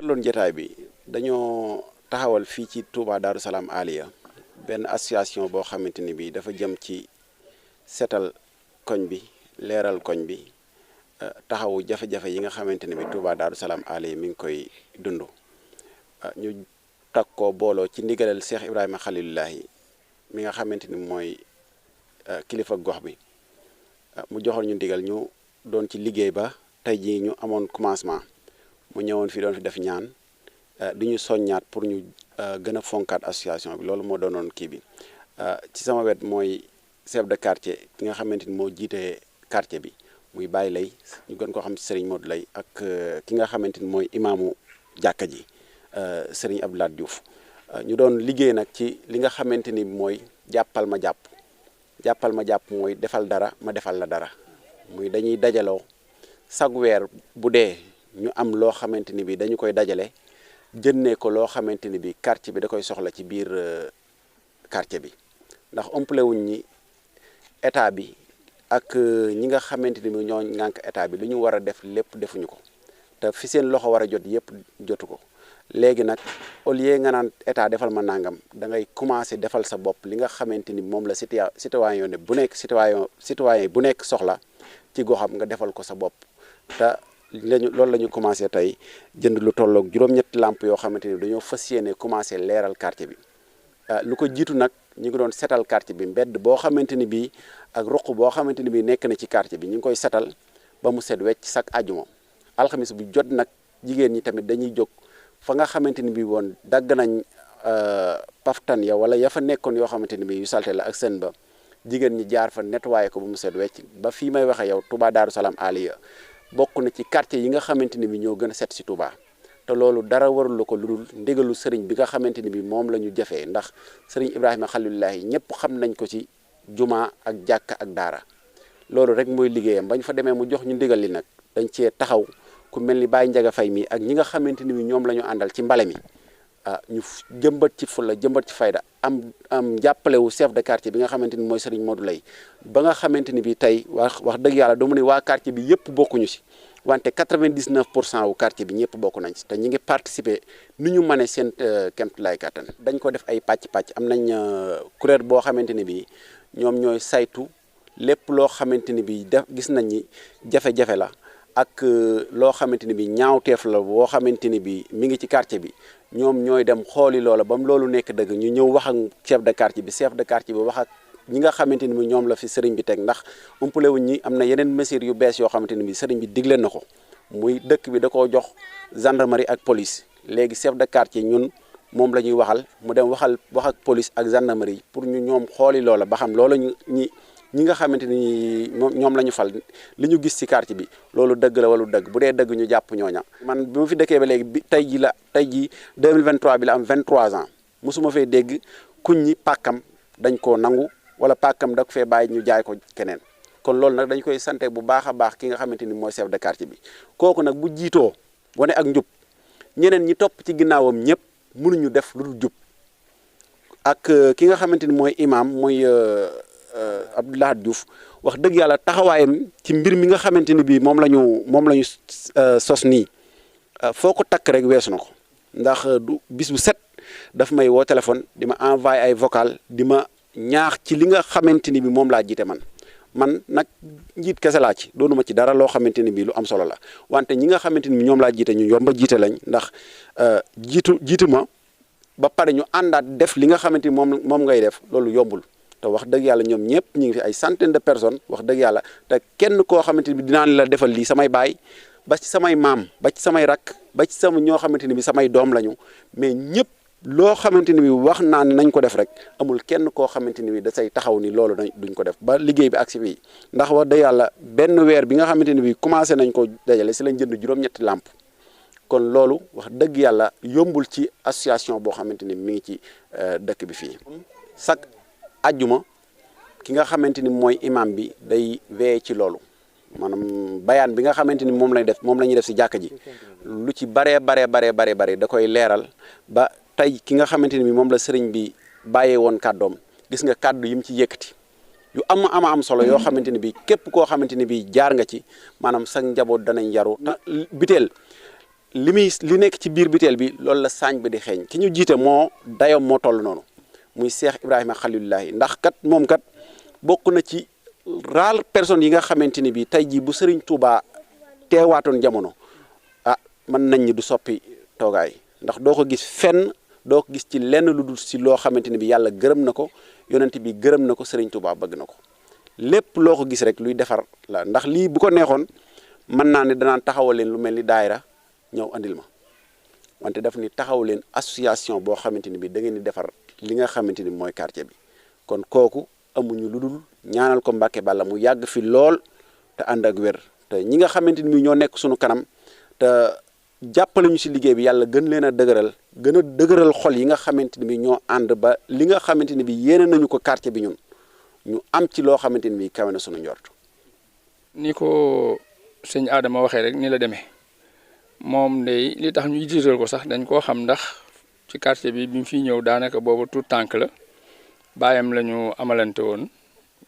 loon jotaay bi dañoo taxawal fii ci Touba Darou Salam Aliya benn association boo xamante ni bi dafa jëm ci setal koñ bi leeral koñ bi taxawu jafe-jafe yi nga xamante ni bi Touba Darou Salam Aliya mi ngi koy dund ñu takkoo booloo ci ndigalal Cheikh Ibrahima Khalilulahi mi nga xamante ni mooy kilifa gox bi mu joxoon ñu ndigal ñu doon ci liggéey ba tey jii ñu amoon commencement mu ñëwoon fi doon fi def ñaan di ñu soññaat pour ñu gën a fonkaat association bi loolu moo doonoon kii bi ci sama wet mooy chef de quartier ki nga xamante ni moo jiite quartier bi muy Baye Lay ñu gën koo xam ci Serigne Modou Lay ak ki nga xamante ni mooy imaamu jàkka ji Serigne Abdoulaye Diouf ñu doon liggéey nag ci li nga xamante ni mooy jàppal ma jàpp mooy defal dara ma defal la dara muy dañuy dajaloo chaque weer bu dee ñu am loo xamante ni bi dañu koy dajale jëndee ko loo xamante ni bi quartier bi da koy soxla ci biir quartier bi ndax ëmpale wuñ ñi état bi ak ñi nga xamante ni bi ñoo ŋànk état bi lu ñu war a def lépp defuñu ko te fi seen loxo war a jot yëpp jotu ko léegi nag au lieu nga naan état defal ma nangam da ngay commencé defal sa bopp li nga xamante ni moom la citoyen bu nekk citoyen bu nekk soxla ci goxam nga defal ko sa bopp te loolu la ñu commencé tey jënd lu tolloog juróom-ñetti lamp yoo xamante ni dañoo fas yéene commencé leeral quartier bi lu ko jiitu nag ñu ngi doon setal quartier bi mbedd boo xamante ni bii ak ruq boo xamante ni bii nekk na ci quartier bi ñu ngi koy setal ba mu set wecc chaque àjjuma alxamis bu jot nag jigéen ñi tamit dañuy jóg fa nga xamante ni bii woon dagg nañ paftan ya wala ya fa nekkoon yoo xamante ni bii yu salte la ak seen ba jigéen ñi jaar fa nettoyé ko ba mu set wecc ba fii may waxe yow Touba Darou Salam Aliya bokk na ci quartier yi nga xamante ni bi ñoo gën a set si Touba te loolu dara warul ko lu dul ndigalu sëriñ bi nga xamante ni bi moom la ñu jëfee ndax sëriñ Ibrahima Khalilulahi ñëpp xam nañ ko ci juma ak jàkka ak daara loolu rek mooy liggéeyam bañ fa demee mu jox ñu ndigal li nag dañ cee taxaw ku mel ni Baye Ndiaga Faye mi ak ñi nga xamante ni bi ñoom la ñu àndal ci mbale mi ñu jëmbat ci fulla jëmbat ci fayda am jàppalewu chef de quartier bi nga xamante ni mooy Serigne Modou Lay ba nga xamante ni bi tey wax dëgg yàlla dama ne waa quartier bi yëpp bokkuñu si wante 99% wu quartier bi ñëpp bokk nañ si te ñi ngi participer ni ñu mëne seen kéemtulaay kattan dañ ko def ay pàcc am nañ kuréel boo xamante ni bi ñoom ñooy saytu lépp loo xamante ni bi gis nañ ni jafe-jafe la ak loo xamante ni bi ñaawteef la boo xamante ni bi mi ngi ci quartier bi ñoom ñooy dem xooli loola ba mu loolu nekk dëgg ñu ñëw wax ak chef de quartier bi wax ak ñi nga xamante ni bi ñoom la fi sëriñ bi teg ndax umpale wuñ ñi am na yeneen mesures yu bees yoo xamante ni bi sëriñ bi digle na ko muy dëkk bi da koo jox gendarmerie ak police léegi chef de quartier ñun moom la ñuy waxal mu dem wax ak police ak gendarmerie pour ñu ñoom xooli loola ba xam loola ñi nga xamante ni ñoom la ñu fal li ñu gis ci quartier bi loolu dëgg la wala dëgg bu dee dëgg ñu jàpp ñooña man bi ma fi dëkkee ba léegi bi tey ji 2023 bi la am 23 ans mosuma fee dégg kuñ ñi pàkkam dañ koo nangu wala pàkkam da ko fee bàyyi ñu jaay ko keneen kon loolu nag dañ koy sante bu baax a baax ki nga xamante ni mooy chef de quartier bi kooku nag bu jiitoo wane ak njub ñeneen ñi topp ci ginnaawam ñëpp mënuñu def lu dul jub ak ki nga xamante ni mooy imam mooy Abdoulaye Diouf wax dëgg yàlla taxawaayam ci mbir mi nga xamante ni bii moom la ñu sos nii foo ko takk rek weesu na ko ndax du bis bu set daf may woo téléphone di ma envoyé ay vocal di ma ñaax ci li nga xamante ni bi moom laa jiite man nag njiit kese laa ci doonuma ci dara loo xamante ni bii lu am solo la wante ñi nga xamante ni bi ñoom laa jiite ñu yomba jiite lañ ndax jiitu ma ba pare ñu àndaat def li nga xamante ni moom ngay def loolu yombul te wax dëgg yàlla ñoom ñëpp ñu ngi fi ay centaine de personnes wax dëgg yàlla te kenn koo xamante ni bi dinaa la defal lii samay baay ba ci samay maam ba ci samay rakk ba ci sama ñoo xamante ni bi samay doom lañu mais ñëpp loo xamante ni bi wax naa ne nañ ko def rek amul kenn koo xamante ni bi da say taxaw ni loolu duñ ko def ba liggéey bi agsi fii ndax wax dëgg yàlla benn weer bi nga xamante ni bi commencé nañ ko dajale si lañ jënd juróom-ñetti làmp kon loolu wax dëgg yàlla yombul ci association boo xamante ni mi ngi ci dëkk bi fii chaque ajjuma ki nga xamante ni mooy imam bi day weye ci loolu maanaam bayaan bi nga xamante ni moom la ñuy def si jàkka ji lu ci bare da koy leeral ba tey ki nga xamante ni bi moom la sëriñ bi bàyyee woon kàddoom gis nga kàddu yi mu ci yëkkati yu am solo yoo xamante ni bi képp koo xamante ni bi jaar nga ci maanaam sa njaboot danañ yaru biteel li nekk ci biir biteel bi loolu la saañ bi di xeeñ ki ñu jiite moo dayoom moo toll noonu muy Cheikh Ibrahima Khalilullahi ndax kat moom kat bokk na ci raal personnes yi nga xamante ni bii tey jii bu Serigne Touba teewaatoon jamono mën nañ ñi du soppi toogaay ndax doo ko gis fenn doo ko gis ci lenn lu dul si loo xamante ni bi yàlla gërëm na ko yonent bi gërëm na ko Serigne Touba bëgg na ko lépp loo ko gis rek luy defar la ndax lii bu ko neexoon mën naa ne danaan taxawal leen lu mel ni daayira ñëw andil ma wante daf ni taxaw leen association boo xamante ni bi da ngeen di defar li nga xamante ni mooy quartier bi kon kooku amuñu lu dul ñaanal ko Mbàkke Balla mu yàgg fi lool te ànd ak wér te ñi nga xamante ni bi ñoo nekk suñu kanam te jàppale ñu si liggéey bi yàlla gën leen a dëgëral xol yi nga xamante ni bi ñoo ànd ba li nga xamante ni bi yéene nañu ko quartier bi ñun ñu am ci loo xamante ni bi kawe na suñu njort. ni ko sëñ Adama waxee rek ni la demee moom day li tax ñu jiital ko sax dañ koo xam ndax ci quartier bi mu fiy ñëw daanaka boobu tout tànk la baayam la ñu amalante woon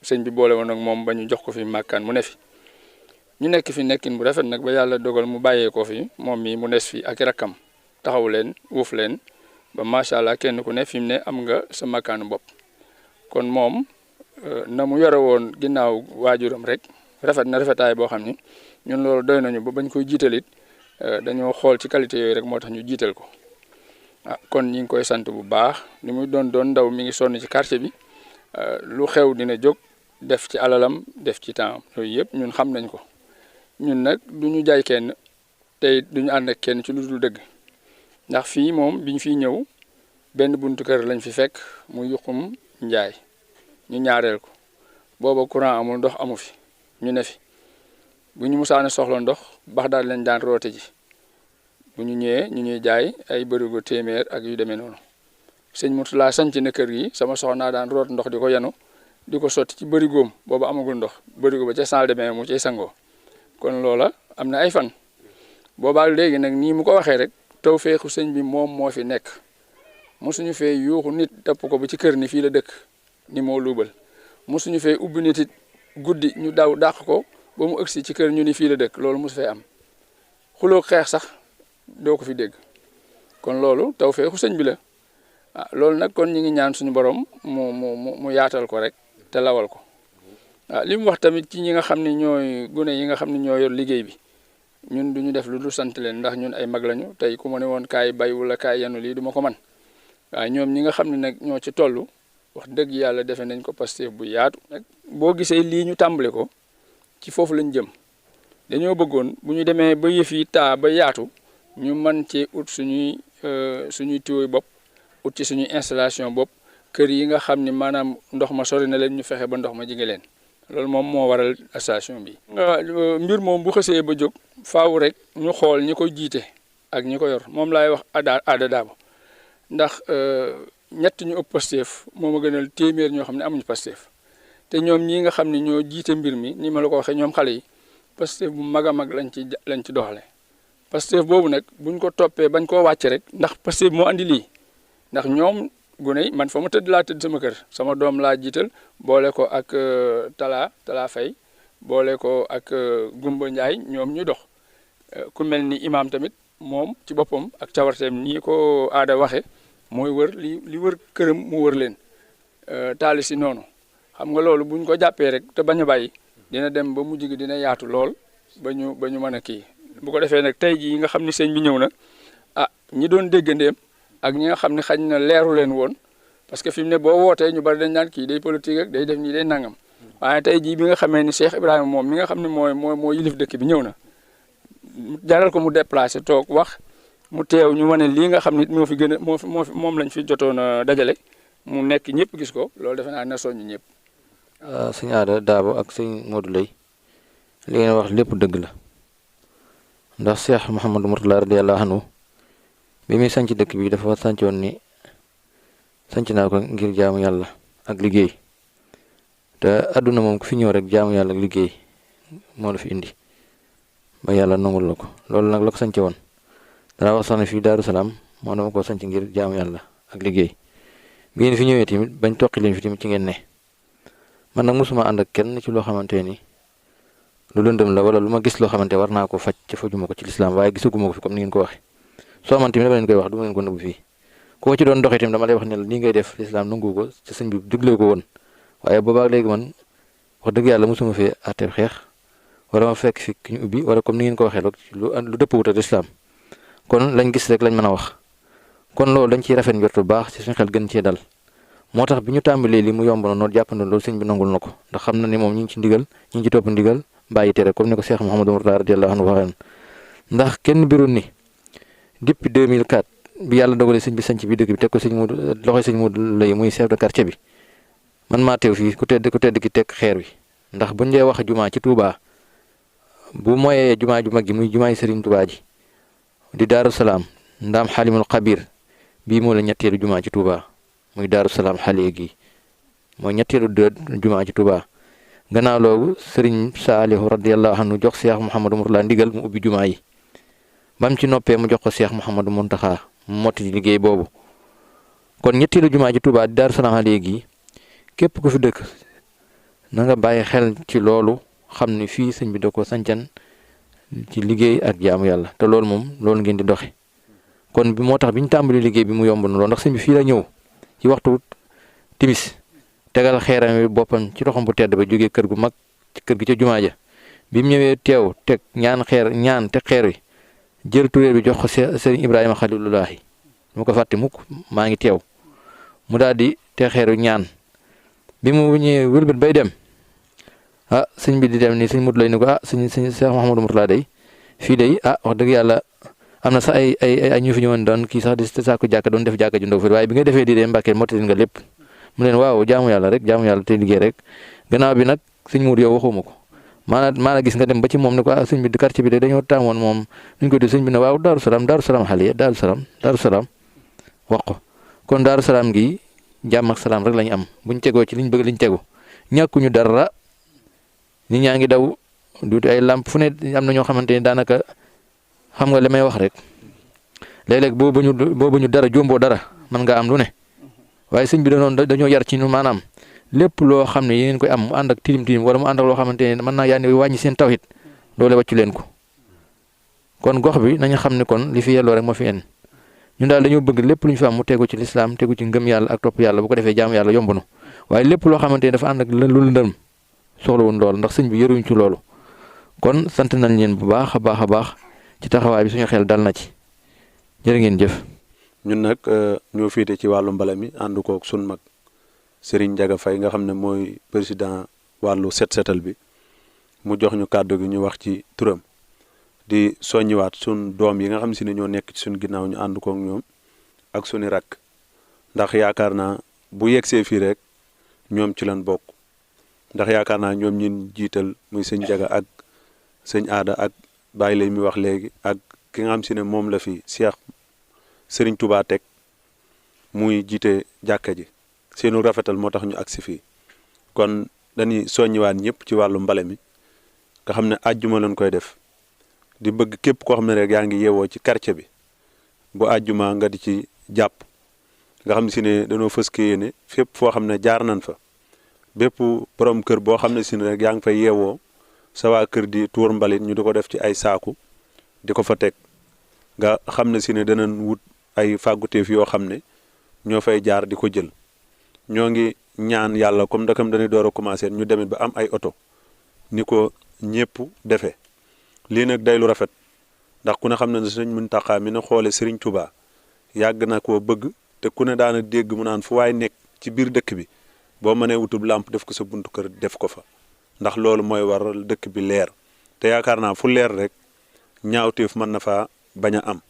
sëñ bi boole woon ak moom ba ñu jox ko fi màkkaan mu ne fi ñu nekk fi nekkin bu rafet nag ba yàlla dogal mu bàyyee ko fi moom mi mu nes fi ak rakkam taxaw leen wuuf leen ba macha allah kenn ku ne fi mu ne am nga sa màkkaanu bopp kon moom na mu yore woon ginnaaw waajuram rek rafet na rafetaay boo xam ni ñun loolu doy nañu ba bañ koy jiitalit dañoo xool ci qualité yooyu rek moo tax ñu jiital ko kon ñi ngi koy sant bu baax li muy doon ndaw mi ngi sonn ci quartier bi lu xew dina jóg def ci alalam def ci temps yooyu yëpp ñun xam nañ ko ñun nag du ñu jaay kenn tey duñu ànd ak kenn ci lu dul dëgg ndax fii moom biñ fiy ñëw benn buntu kër lañ fi fekk mu yuqum njaay ñu ñaareel ko booba courant amul ndox amu fi ñu ne fi bu ñu musaana soxla ndox bax daal lañ daan roote ji bu ñu ñëwee ñu ñuy jaay ay bërigo téeméer ak yu demee noonu sëñ Mourtala sanc na kër gi sama soxnaa daan root ndox di ko yenu di ko sotti ci bërigoom boobu amagul ndox bërigo ba ca salle de bain mu cay sangoo kon loola am na ay fan boobaa léegi nag nii mu ko waxee rek tawfeexu sëñ bi moom moo fi nekk mosuñu fee yuuxu nit dapp ko ba ci kër ni fii la dëkk ni moo luubal mosuñu fee ubbi nit it guddi ñu daw dàq ko ba mu ëgsi ci kër ñu ni fii la dëkk loolu mosu fee am xuloo xeex sax doo ko fi dégg kon loolu tawfeexu sëñ bi la loolu nag kon ñi ngi ñaan suñu borom mu yaatal ko rek te lawal ko li mu wax tamit ci ñi nga xam ne ñooy gune yi nga xam ne ñoo yor liggéey bi ñun duñu def lu dul sant leen ndax ñun ay mag lañu tey ku ma ne woon kaay bay wala kaay yanu lii du ma ko man waaye ñoom ñi nga xam ne nag ñoo ci toll wax dëgg yàlla defe nañ ko Pastef bu yaatu nag boo gisee lii ñu tàmbale ko ci foofu lañ jëm dañoo bëggoon bu ñu demee ba yëf yi taa ba yaatu ñu mën ci ut suñuy tuyau bopp ut ci suñuy installation bopp kër yi nga xam ni maanaam ndox ma sori na leen ñu fexe ba ndox ma jige leen loolu moom moo waral station bi. mbir moom bu xësee ba jóg faaw rek ñu xool ñi ko jiite ak ñi ko yor moom laay wax aada daabo ndax ñett ñu ëpp Pastef moo ma gënal téeméer ñoo xam ne amuñu Pastef te ñoom ñii nga xam ne ñoo jiite mbir mi ni ma la ko waxee ñoom xale yi Pastef bu mag a mag lañ ci doxale Pastef boobu nag buñ ko toppee bañ koo wàcce rek ndax Pastef moo andi lii ndax ñoom gune yi man fa ma tëdd laa tëdd sama kër sama doom laa jiital boole ko ak Talla Faye boole ko ak Gumba Ndiaye ñoom ñu dox ku mel ni imam tamit moom ci boppam ak cawarteem nii ko aada waxe mooy wër li wër këram mu wër leen taali si noonu xam nga loolu buñ ko jàppee rek te bañ a bàyyi dina dem ba mujj gi dina yaatu lool ba ñu mën a kii bu ko defee nag tey jii nga xam ni sëñ bi ñëw na ñi doon déggandeem ak ñi nga xam ne xañ na leeru leen woon parce que fi mu ne boo wootee ñu bari dañ naan kii day politique ak day def nii day nangam waaye tey jii bi nga xamee ni Cheikh Ibrahima moom mi nga xam ne moo yilif dëkk bi ñëw na jaral ko mu déplacé toog wax mu teew ñu wane lii nga xam ni moo fi gën a moom lañ fi jotoon a dajale mu nekk ñëpp gis ko loolu defe naa ne soññ ñëpp. sëñ Aada Daabo ak sëñ Modou Lay li ngeen wax lépp dëgg la ndax Cheikh Mouhamadou Mourtala radiyallahu anhu bi muy sanc dëkk bi dafa sancoon ni sanc naa ko ngir jaamu yàlla ak liggéey te àdduna moom ku fi ñëw rek jaamu yàlla ak liggéey moo la fi indi ba yàlla nangul la ko loolu nag la ko sanc woon danaa wax sax ne fii Daaru Salaam moo dama ko sanc ngir jaamu yàlla ak liggéey bi ngeen fi ñëwee tamit bañ toqi leen fi tamit ci ngeen ne man nag mosuma ànd ak kenn ci loo xamante ni lu lëndëm la wala lu ma gis loo xamante war naa ko faj ca fajuma ko ci lislaam waaye gisaguma ko fi comme ni ngeen ko waxe soo man tamit dama leen koy wax du ma leen ko nëbb fii koo ci doon doxee tamit dama lay wax ne la nii ngay def lislaam nangu ko ci sëñ bi digle ko woon waaye boobaa léegi man wax dëgg yàlla mosuma fee àtte xeex wala ma fekk fi ki ñu ubbi wala comme ni ngeen ko waxee rek lu dëpp wut ak lislaam kon lañ gis rek lañ mën a wax kon loolu dañ ciy rafet njort bu baax ci suñu xel gën cee dal moo tax bi ñu tàmbalee li mu yomb na noonu jàpp na loolu sëñ bi nangul na ko ndax xam na ne moom ñi ngi ci ndigal ñi ngi ci topp ndigal bàyyi tere comme ni ko Cheikh Mouhamadou Mourtada radiyallahu anhu waxee ndax kenn birul ni depuis 2004 bi yàlla dogalee sëñ bi sanc bi dëkk bi teg ko sëñ Modou loxoy sëñ Modou lay muy chef de quartier bi man maa teew fii ku tedd ki teg xeer wi ndax buñ dee wax jumaa ci Touba bu mooyee jumaa ju mag ji muy jumaa yi Serigne Touba ji di Daaru Salaam ndaam xalimul xabir bii moo la ñetteelu jumaa ci Touba muy Daaru Salaam xale gi mooy ñetteelu jumaa ci Touba gannaaw loogu Serigne Saalihu radiyallahu anhu jox Cheikh Mouhamadou Mourtada ndigal mu ubbi jumaa yi bam ci noppee mu jox ko Cheikh Mouhamadou Mountakha mu motti liggéey boobu kon ñetteelu jumaa ci Touba di Daaru Salaam xale gi képp ku fi dëkk na nga bàyyi xel ci loolu xam ni fii sëñ bi da ko sancan ci liggéey ak jaamu yàlla te loolu moom loolu ngeen di doxe kon bi moo tax bi ñu tàmbali liggéey bi mu yomb na lool ndax sëñ bi fii la ñëw ci waxtu timis tegal xeeram wi boppam ci loxom bu tedd ba jógee kër gu mag ci kër gi ca jumaa ja bi mu ñëwee teew teg ñaan teg xeer wi jël turéel bi jox ko sëriñ Ibrahima Xalilullahi mu ko fàtte mukk maa ngi teew mu daal di teg xeer wi ñaan bi mu ñëwee wëlbët bay dem sëñ bi di dem ni sëñ Modou lay ni ko sëñ Cheikh Mouhamadou Mourtada day fii day wax dëgg yàlla am na sax ay ñu fi ñëwoon doon kii sax di sàkku jàkka doon def jàkka ju ndaw fi waaye bi nga defee di dee Mbàkke mottali nga lépp mu leen waaw jaamu yàlla te liggéey rek gannaaw bi nag sëñ Modou yow waxuma ko maana gis nga dem ba ci moom ne ko sëñ bi di quartier bi de dañoo taamoon moom nuñ ko di sëñ bi ne waaw Daaru Salaam xale Daaru Salaam wax ko kon Daaru Salaam gi jàmm ak salaam rek lañu am buñ tegoo ci liñ bëgg liñ tegu ñàkkuñu dara nit ñaa ngi daw duuti ay lamp fu ne am na ñoo xamante ni daanaka xam nga li may wax rek léeg-léeg boo bañu dara jomboo dara mën nga am lu ne waaye sëñ bi dañoo yar ci ñu maanaam lépp loo xam ne yéen koy am mu ànd ak tilim wala mu ànd ak loo xamante ne mën naa yaa ne wàññi seen tawhid loole wàccu leen ko kon gox bi nañu xam ne kon li fi yelloo rek moo fi en ñun daal dañoo bëgg lépp lu ñu fi am mu tegu ci lislaam tegu ci ngëm yàlla ak topp yàlla bu ko defee jaamu yàlla yomb na waaye lépp loo xamante ne dafa ànd ak lu lëndëm soxlawuñ loolu ndax sëñ bi yëruñ ci loolu kon sant nañ leen bu baax a baax ci taxawaay bi suñu xel dal na ci jërë ngeen jëf. ñun nag ñoo féete ci wàllu mbala mi ànd koog sun mag Serigne Ndiaga Faye nga xam ne mooy président wàllu setal bi mu jox ñu kàddu gi ñu wax ci turam di soññiwaat sun doom yi nga xam si ne ñoo nekk ci suñ ginnaaw ñu ànd koog ñoom ak suni rakk ndax yaakaar naa bu yegsee fii rek ñoom ci lan bokk ndax yaakaar naa ñoom ñin jiital muy sëñ Ndiaga ak sëñ Aada ak bàyyi lay mi wax léegi ak ki nga xam si ne moom la fi Cheikh Serigne Touba teg muy jiite jàkka ji seenu rafetal moo tax ñu agsi fii kon dañuy soññiwaat ñëpp ci wàllu mbale mi nga xam ne àjjuma lañ koy def di bëgg képp koo xam ne rek yaa ngi yeewoo ci quartier bi bu àjjuma nga di ci jàpp nga xam si ne dañoo fës ke yéene fépp foo xam ne jaar nañ fa bépp borom kër boo xam ne si ne rek yaa ngi fay yeewoo sa waa kër di tuur mbalit ñu di ko def ci ay saaku di ko fa teg nga xam ne si ne danañ wut ay fàgguteef yoo xam ne ñoo fay jaar di ko jël ñoo ngi ñaan yàlla comme dakam dañuy door a commencé ñu demit ba am ay oto ni ko ñëpp defee lii nag day lu rafet ndax ku ne xam ne ne Sëriñ Muntaxa mi na xoole Sëriñ Tuubaa yàgg na koo bëgg te ku ne daana dégg mu naan fu waay nekk ci biir dëkk bi boo mënee wutub làmp def ko sa buntu kër def ko fa ndax loolu mooy waral dëkk bi leer te yaakaar naa fu leer rek ñaawteef mën na faa bañ a am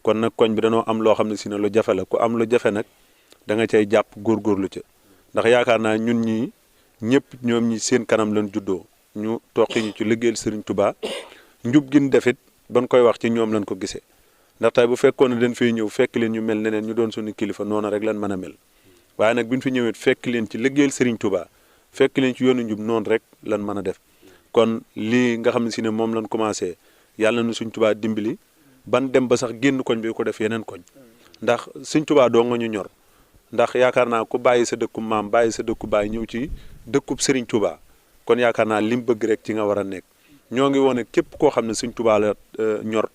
kon nag koñ bi dañoo am loo xam ne si ne lu jafe la ku am lu jafe nag da nga cay jàpp góorgóorlu ca ndax yaakaar naa ñun ñii ñëpp ñoom ñi seen kanam lañ juddoo ñu toqi ñu ci liggéeyal Sëriñ Tuubaa njub gin defit ban koy wax ci ñoom lañ ko gisee ndax tey bu fekkoon ne dañ fay ñëw fekk leen ñu mel neneen ñu doon suñu kilifa noonu rek lan mën a mel waaye nag bi ñu fi ñëwee fekk leen ci liggéeyal Sëriñ Tuubaa fekk leen ci yoonu njub noonu rek lan mën a def kon lii nga xam ne si ne moom lañ commencé yàlla na Sëriñ Tuubaa dimbali ban dem ba sax génn koñ bi ko def yeneen koñ ndax Sëriñ Tuubaa doo nga ñu ñor ndax yaakaar naa ku bàyyi sa dëkku maam bàyyi sa dëkku baay ñëw ci dëkkub Sëriñ Tuubaa kon yaakaar naa lim bëgg rek ci nga war a nekk ñoo ngi wone képp koo xam ne Sëñ Tuubaa la ñor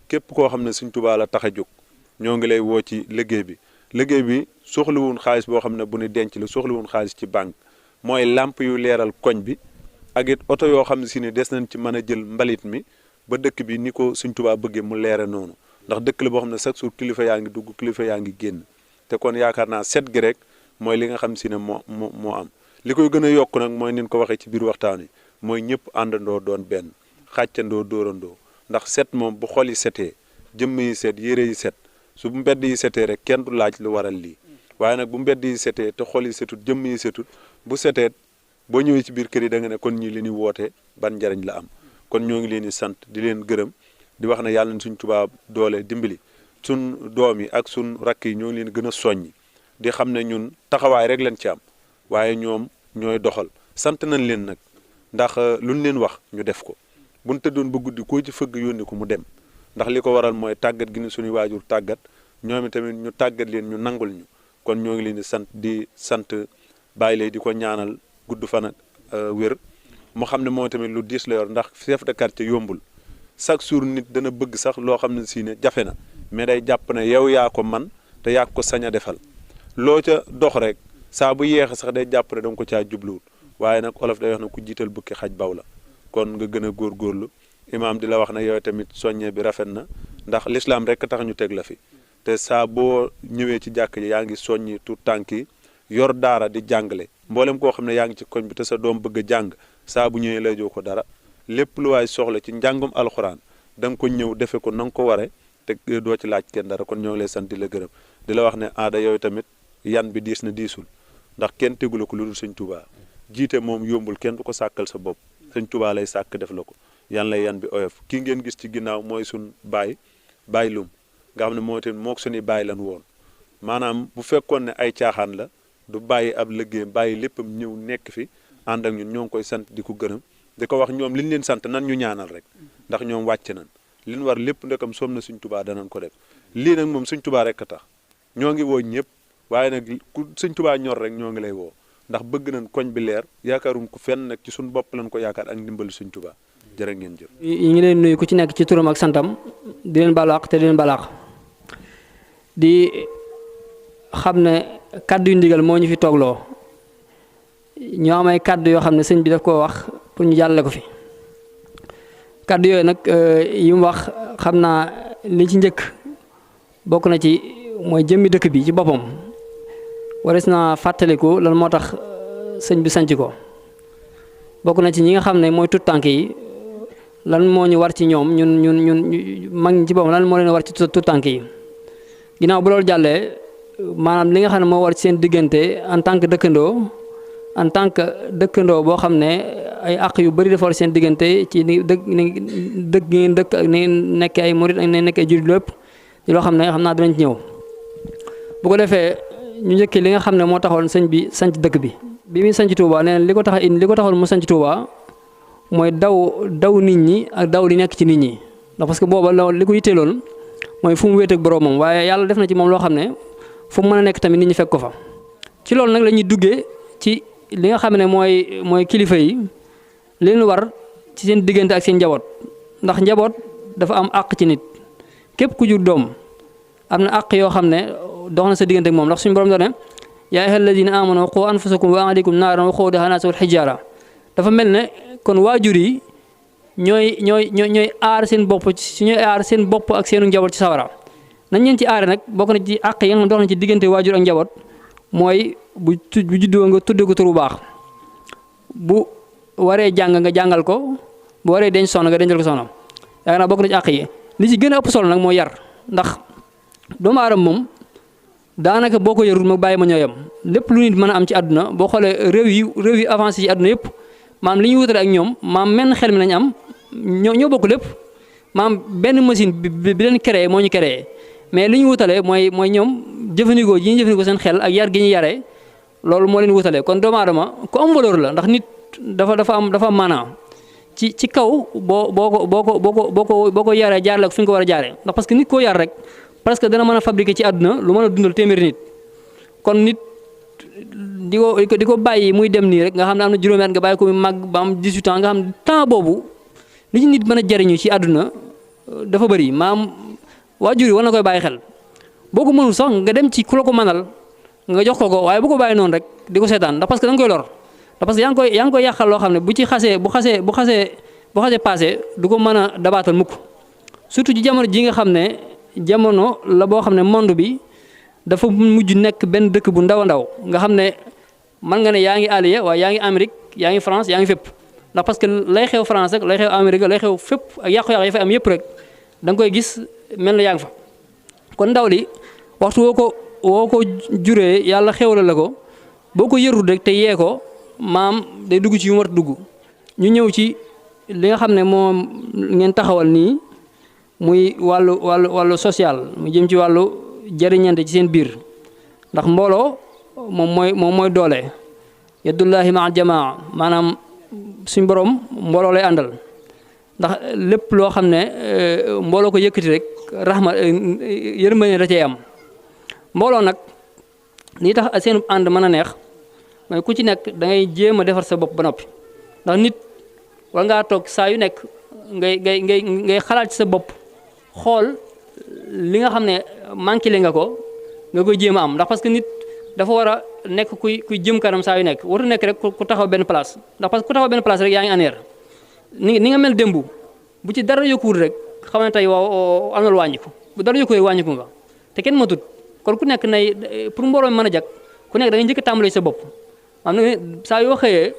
képp koo xam ne Sëñ Tuubaa la tax a jóg ñoo ngi lay woo ci liggéey bi soxlawuñ xaalis boo xam ne bu ñu denc la soxlawuñ xaalis ci banque mooy làmp yu leeral koñ bi ak it oto yoo xam ne si ne des nañ ci mën a jël mbalit mi ba dëkk bi ni ko Sëñ Tuubaa bëggee mu leere noonu ndax dëkk la boo xam ne chaque jour kilifa yaa ngi dugg kilifa yaa ngi génn te kon yaakaar naa set gi rek mooy li nga xam si ne moo am li koy gën a yokk nag mooy nin ko waxee ci biir waxtaan wi mooy ñëpp àndandoo doon benn xàccandoo dóorandoo ndax set moom bu xol yi setee jëmm yi set yére yi set su mbedd yi setee rek kenn du laaj lu waral lii waaye nag bu mbedd yi setee te xol yi setut jëmm yi setut bu setee boo ñëwee ci biir kër yi da nga ne kon ñii li ñuy woote ban njariñ la am kon ñoo ngi leen di sant di leen gërëm di wax ne yàlla na Sëñ Tuubaa doole dimbali suñ doom yi ak suñ rakk yi ñoo ngi leen gën a soññi di xam ne ñun taxawaay rek lañ ci am waaye ñoom ñooy doxal sant nañ leen nag ndax luñ leen wax ñu def ko buñ tëddoon ba guddi koo ci fëgg yónni ko mu dem ndax li ko waral mooy tàggat gi ne suñuy waajur tàggat ñoom tamit ñu tàggat leen ñu nangul ñu kon ñoo ngi leen di sant bàyyi lay di ko ñaanal gudd fan ak wér mu xam ne moo tamit lu diis la yor ndax chef de quartier yombul chaque jour nit dana bëgg sax loo xam ne si ne jafe na mais day jàpp ne yow yaa ko man te yaa ko sañ a defal loo ca dox rek saa bu yeexe sax day jàpp ne danga ko caa jubluwul waaye nag olof day wax ne ku jiital bukki xaj baw la kon nga gën a góorgóorlu imaam di la wax ne yow tamit soññe bi rafet na ndax lislaam rek tax ñu teg la fi te saa boo ñëwee ci jàkk ji yaa ngi soññi tout tànk yi yor daara di jàngale mboolem koo xam ne yaa ngi ci koñ bi te sa doom bëgg a jàng saa bu ñëwee lay joo ko dara lépp lu waay soxla ci njàngum alxuraan da nga ko ñëw defe ko na nga ko ware te doo ci laaj kenn dara kon ñoo ngi lay sant di la gërëm di la wax ne aada yooyu tamit yan bi diis na diisul ndax kenn tegula ko lu dul Sëñ Tuubaa jiite moom yombul kenn du ko sàkkal sa bopp Sëñ Tuubaa lay sàkk def la ko yan lay yan bi oyof kii ngeen gis ci ginnaaw mooy suñ baay lum nga xam ne moo tamit mook suñuy baay lan woon maanaam bu fekkoon ne ay caaxaan la du bàyyi ab liggéey bàyyi léppam ñëw nekk fi ànd ak ñun ñoo ngi koy sant di ko gërëm di ko wax ñoom li ñu leen sant nan ñu ñaanal rek ndax ñoom wàcc nañ li ñu war lépp ndekam soom na Sëñ Tuubaa danañ ko def lii nag moom Sëñ Tuubaa rek a tax ñoo ngi woo ñëpp waaye nag ku Sëñ Tuubaa ñor rek ñoo ngi lay woo ndax bëgg nañ koñ bi leer yaakaarum ko fenn nag ci suñu bopp lañ ko yaakaar ak ndimbalu Sëñ Tuubaa jërë ngeen jëf. yi ngi leen nuyu ku ci nekk ci turam ak santam di leen balaax te di leen balaax di xam ne kaddu yu ndigal moo ñu fi toogloo ñoo am ay kaddu yoo xam ne sëñ bi daf koo wax pour ñu jàllale ko fi kaddu yooyu nag yi mu wax xam naa li ci njëkk bokk na ci mooy jëmmi dëkk bi ci boppam wares naa fàttaliku lan moo tax sëñ bi sanc ko bokk na ci ñi nga xam ne mooy tut tànk yi lan moo ñu war ci ñoom ñun mag ñi ci boppam lan moo leen war ci tut tànk yi ginnaaw bu loolu jàllee maanaam li nga xam ne moo war ci seen diggante en tant que dëkkandoo boo xam ne ay àq yu bari dafa war seen diggante ci ni dëkk ngeen dëkk ak ni nekk ay murit ak ni nekk ay jullit lépp di loo xam ne xam naa dinañ ci ñëw bu ko defee ñu njëkkee li nga xam ne moo taxoon sëñ bi sanc dëkk bi muy sanc Touba nee na li ko taxoon mu sanc Touba mooy daw nit ñi ak daw li nekk ci nit ñi ndax parce que booba li ko yitteeloon mooy fu mu wéet ak boroomam waaye yàlla def na ci moom loo xam ne fu mu mën a nekk tamit nit ñi fekk ko fa ci loolu nag la ñuy duggee ci li nga xam ne mooy kilifa yi leen war ci seen diggante ak seen njaboot ndax njaboot dafa am àq ci nit képp ku jur doom am na àq yoo xam ne dox na sa diggante ak moom ndax suñu borom doon ne yaa ayyuhal lazina amanu qu anfusakum wa ahlikum naaran waquuduhaa an-naasu wal hijaara dafa mel ne kon waajur yi ñooy aar seen bopp ak seenu njaboot ci sawara nañ leen ci aare nag bokk na ci àq yi nga xam ne dox na ci diggante waajur ak njaboot mooy bu juddoo nga tudde ko tur bu baax bu waree jàng nga jàngal ko bu waree denc soxna nga dencal ko soxna yaakaar naa bokk na ci àq yi li ci gën a ëpp solo nag mooy yar ndax doomu aadama moom daanaka boo ko yarul ma bàyyi ma ñooyam lépp lu nit mën a am ci àdduna boo xoolee réew yi avancé ci àdduna yëpp maam li ñuy wutale ak ñoom maam menn xel mi lañ am ñoo bokk lépp maam benn machine bi leen créé moo ñu créé mais li ñu wutale mooy ñoom jëfandikoo ji ñu jëfandikoo seen xel ak yar gi ñu yaree loolu moo leen wutale kon doomu aadama ku am valeur la ndax nit dafa am maanaa ci kaw boo ko yaree jaarale ko fi nga ko war a jaaree ndax parce que nit koo yar rek parce que dana mën a fabriquer ci àdduna lu mën a dundal téeméeri nit kon nit di ko bàyyi muy dem nii rek nga xam ne am na juróomi at nga bàyyi ko muy màgg ba am 18 ans nga xam ne temps boobu li ci nit mën a jariñu ci àdduna dafa bëri maam waajur yi war na koy bàyyi xel boo ko mënul sax nga dem ci ku la ko mënal nga jox ko waaye bu ko bàyyi noonu rek di ko seetaan ndax parce que da nga koy lor ndax parce que yaa ngi koy yàqal loo xam ne bu xasee passé du ko mën a dabaatal mukk surtout ci jamono ji nga xam ne jamono la boo xam ne monde bi dafa mujj nekk benn dëkk bu ndaw a ndaw nga xam ne mën nga ne yaa ngi Aliya waaye yaa ngi Amérique yaa ngi France yaa ngi fépp ndax parce que lay xew France rek lay xew Amérique lay xew fépp ak yàqu-yàqu yi fa am yëpp rek da nga koy gis mel na yaa ngi fa kon ndaw li waxtu woo ko juree yàlla xewla la ko boo ko yërul rek te yee ko maam day dugg ci yu mu war a dugg ñu ñëw ci li nga xam ne moom ngeen taxawal nii muy wàllu social mu jëm ci wàllu jëriñante ci seen biir ndax mbooloo moom mooy doole yadullahi maa jamaa maanaam suñ borom mbooloo lay àndal ndax lépp loo xam ne mbooloo ko yëkkati rek rahma yërmande da cee am mbooloo nag lii tax seen ànd mën a neex mooy ku ci nekk da ngay jéem a defar sa bopp ba noppi ndax nit war ngaa toog saa yu nekk ngay xalaat ci sa bopp xool li nga xam ne manqué le nga ko nga koy jéem a am ndax parce que nit dafa war a nekk kuy jëm kanam saa yu nekk waru nekk rek ku taxaw benn place ndax parce que ku taxaw benn place rek yaa ngi aneer ni nga mel démb bu ci dara yokkuwul rek xam ne tey waaw am na lu wàññiku bu dara yokkuwee wàññiku nga te kenn matut kon ku nekk nay pour mbooloo mën a jag ku nekk da ngay njëkk a tàmbalee sa bopp am na saa yoo xëyee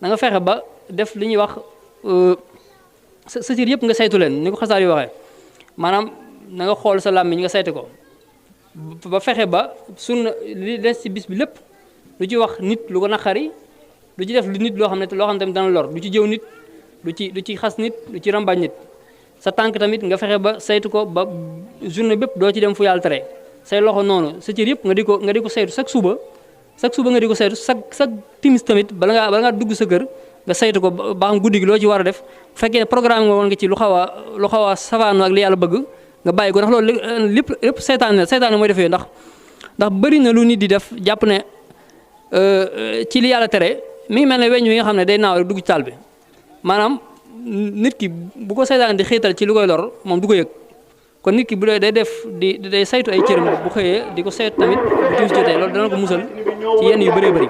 da nga fexe ba def li ñuy wax sa cër yëpp nga saytu leen ni ko xasaar yi waxee maanaam na nga xool sa làmmiñ nga saytu ko ba fexe ba sunna li des ci bis bi lépp lu ci wax nit lu ko naqari lu ci def lu nit loo xam ne tamit dana lor du ci jëw nit du ci xas nit du ci rambaaj nit sa tànk tamit nga fexe ba saytu ko ba journée bépp doo ci dem fu yàlla tere say loxo noonu sa cër yëpp nga di ko saytu chaque suba nga di ko saytu chaque timis tamit bala ngaa dugg sa kër nga saytu ko ba xam guddi gi loo ci war a def bu fekkee programme nga woon nga ci lu xaw a safaano ak li yàlla bëgg nga bàyyi ko ndax loolu lépp seytaane mooy defee ndax bëri na lu nit di def jàpp ne ci li yàlla tere mi ngi mel ne weñ wi nga xam ne day naaw rek dugg ci taal bi maanaam nit ki bu ko seytaane di xiital ci lu koy lor moom du ko yëg kon nit ki bu day def day saytu ay cëram bu xëyee di ko saytu tamit bu timis jotee loolu dana ko musal ci yenn yu bëree bëri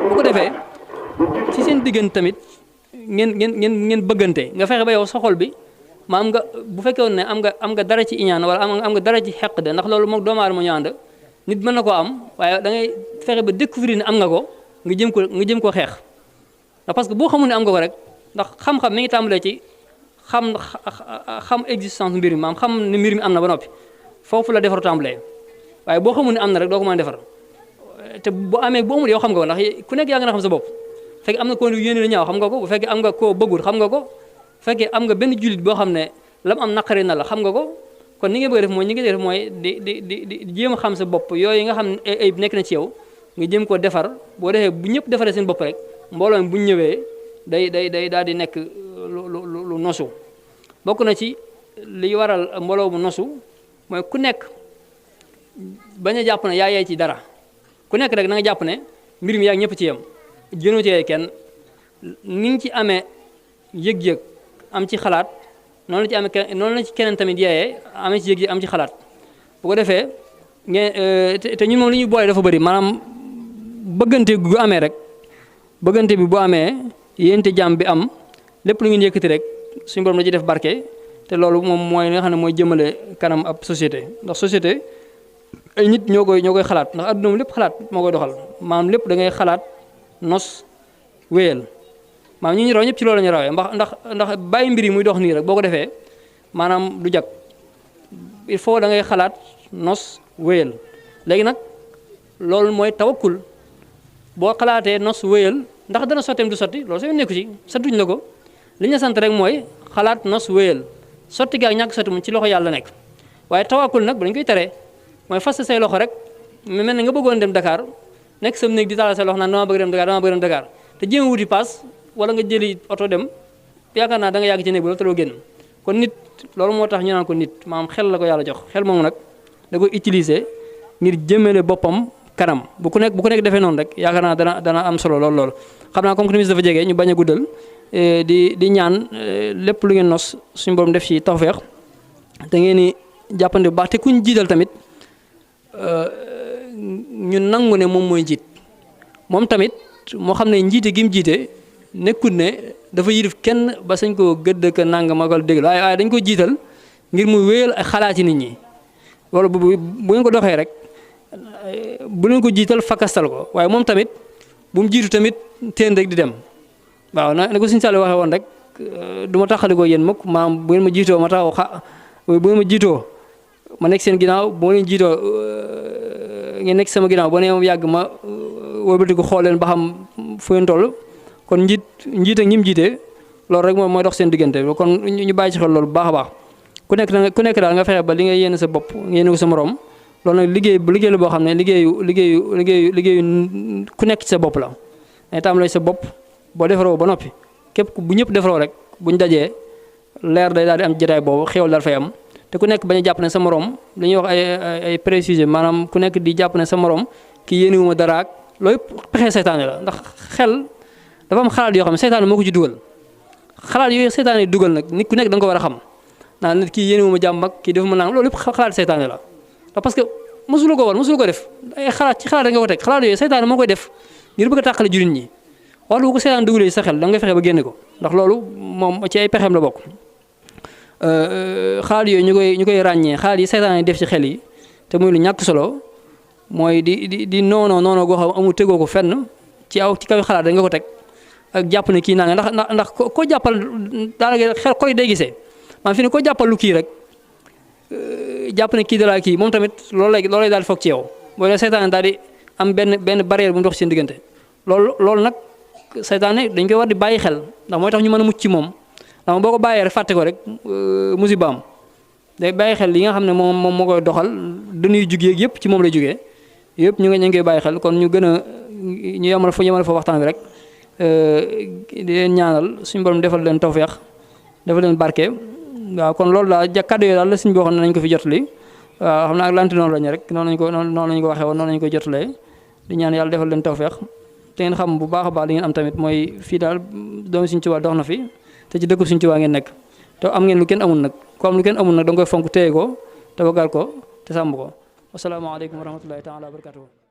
bu ko defee ci seen diggante tamit ngeen bëggante nga fexe ba yow sa xol bi maam nga bu fekkee ne am nga dara ci iñaan wala am nga dara ci xeq de ndax loolu moom doomu aadama ñu ànd nit mën na koo am waaye da ngay fexe ba découvrir ne am nga ko nga jëm ko xeex ndax parce que boo xamul ne am nga ko rek ndax xam-xam mi ngi tàmbalee ci xam existence mbir mi maam xam ne mbir mi am na ba noppi foofu la defaru tàmbalee waaye boo xamul ne am na rek doo ko mën a defar te bu amee bu amul yow xam nga ko ndax ku nekk yaa nga na xam sa bopp fekkee am na ko yéene la ñaaw xam nga ko bu fekkee am nga koo bëggul xam nga ko fekkee am nga benn jullit boo xam ne lam am naqari na la xam nga ko kon ni nga bëgg def mooy di jéem a xam sa bopp yooyu nga xam ne ay nekk na ci yow nga jéem koo defar boo defee bu ñëpp defaree seen bopp rek mbooloo mi bu ñu ñëwee day daal di nekk lu nosu bokk na ci li waral mbooloo mu nosu mooy ku nekk bañ a jàpp ne yaa yey ci dara ku nekk rek na nga jàpp ne mbir mi yaa ñëpp ci yem jënoo ci kenn ni nga ci amee yëg-yëg am ci xalaat noonu la ci keneen tamit yeeyee amee ci yëg-yëg am ci xalaat bu ko defee ngeen te ñun moom li ñuy boole dafa bëri maanaam bëggante gu amee rek bëggante bi bu amee yéente jàmm bi am lépp lu ngeen yëkkati rek suñu borom la ci def barke te loolu moom mooy li nga xam ne mooy jëmale kanam ab société ndax société ay nit ñoo koy xalaat ndax adduna moom lépp xalaat moo koy doxal maanaam lépp da ngay xalaat nos wéyal maanaam ñi ñu raw ñëpp ci loolu la ñu rawee ndax bàyyi mbir yi muy dox nii rek boo ko defee maanaam du jag il faut da ngay xalaat nos wéyal léegi nag loolu mooy tawakkul boo xalaatee nos wéyal ndax dana sotteem du sotti loolu soo nekku ci santuñ la ko li ñu sant rek mooy xalaat nos wéyal sotti gi ak ñàkk sotti mu ci loxo yàlla nekk waaye tawakkul nag dañ koy tere mooy fas say loxo rek mu mel ne nga bëggoon dem Dakar nekk sam néeg di taal say loxo naan dama bëgg dem Dakar te jéem a wuti paas wala nga jëli oto dem yaakaar naa da nga yàgg ci néeg bi loolu te doo génn kon nit loolu moo tax ñu naan ko nit maanaam xel la ko yàlla jox xel moomu nag da koy utiliser ngir jëmale boppam kanam bu ku nekk defee noonu rek yaakaar naa dana am solo lool xam naa comme que timis dafa jege ñu bañ a guddal di ñaan lépp lu ngeen nos suñu borom def ci tawfeex te ngeen ni jàppande bu baax te kuñ jiital tamit ñu nangu ne moom mooy njiit moom tamit moo xam ne njiite gi mu jiite nekkul ne dafa yilif kenn ba sañ koo gëdd ka nangam ak dégg waaye dañ ko jiital ngir muy wéyal ay xalaati nit ñi loolu bu ngeen ko doxee rek bu leen ko jiital fakastal ko waaye moom tamit bu mu jiitu tamit teen rek di dem waaw na ko Sëñ Saliou waxee woon rek du ma taxalikoo yéen mukk maam bu ngeen ma jiitoo ma taxaw bu ngeen ma jiitoo ma nekk seen ginnaaw boo leen jiitoo ngeen nekk sama ginnaaw boo nee moom yàgg ma wëlbatiku xool leen ba xam fu ngeen toll kon njiit ak ñi mu jiite loolu rek moom mooy dox seen diggante kon ñu bàyyi ci xel loolu bu baax a baax ku nekk daal nga fexe ba li nga yéene sa bopp nga yéene ko sa morom loolu nag liggéey la boo xam ne liggéeyu ku nekk ci sa bopp la day tàmbalee sa bopp boo defaroo ba noppi képp bu ñëpp defaroo rek buñ dajee leer day daal di am jotaay boobu xéwal daal fay am te ku nekk bañ a jàpp ne sa morom li ñuy wax ay préjugés maanaam ku nekk di jàpp ne sa morom kii yéenewuma dara ak loolu yëpp pexe seytaane la ndax xel dafa am xalaat yoo xam ne seytaane moo ko ci dugal xalaat yooyu seytaane yi dugal nag nit ku nekk da nga ko war a xam naan nit kii yéenewuma jàmm ak kii dafa ma naan loolu yëpp xalaat seytaane la parce que mosuloo ko war mosuloo ko def ay xalaat ci xalaat da nga ko teg xalaat yooyu seytaane moo koy def ngir bëgg a tàqale jullit ñi waxtu bu ko seytaane dugalee sa xel da nga fexe ba génne ko ndax loolu moom ci ay pexeem la bokk xalaat yooyu ñu koy ràññee xalaat yi seytaane def ci xel yi te muy lu ñàkk solo mooy di noonoo goo xam amul tegoo ko fenn ci kaw xalaat da nga ko teg ak jàpp ne kii naa nga ndax ko jàppal daanaka xel koy day gisee man fi ne ko jàppal lu kii rek jàpp ne kii dalaa kii moom tamit loolu lay daal di foog ci yow boo dee seytaane daal di am benn barrière bu mu dox seen diggante loolu nag seytaane dañ koy war di bàyyi xel ndax mooy tax ñu mën a mucc ci moom ndax boo ko bàyyee rek fàtte ko rek musibaam day bàyyi xel li nga xam ne moom moo koy doxal dañuy jugee yëpp ci moom lay jugee yëpp ñu ngi koy bàyyi xel kon ñu gën a ñu yemal fa waxtaan bi rek di leen ñaanal suñu borom defal leen tawfeex defal leen barke waaw kon loolu daal kàddu yooyu daal la suñu boo xam ne nañ ko fi jotali waaw xam naa ak lante noonu lañu rek noonu lañu ko waxee woon noonu lañu ko jotalee di ñaan yàlla defal leen tawfeex te ngeen xam bu baax a baax li ngeen am tamit mooy fii daal doomu Sëñ Tuubaa dox na fi te ci dëkku Sëñ Tuubaa ngeen nekk te am ngeen lu kenn amul nag ko am lu kenn amul nag da nga koy fonk téye ko te wagal ko te sàmm ko wasalaamaaleykum wa rahmatullahi taala wa barakatuhu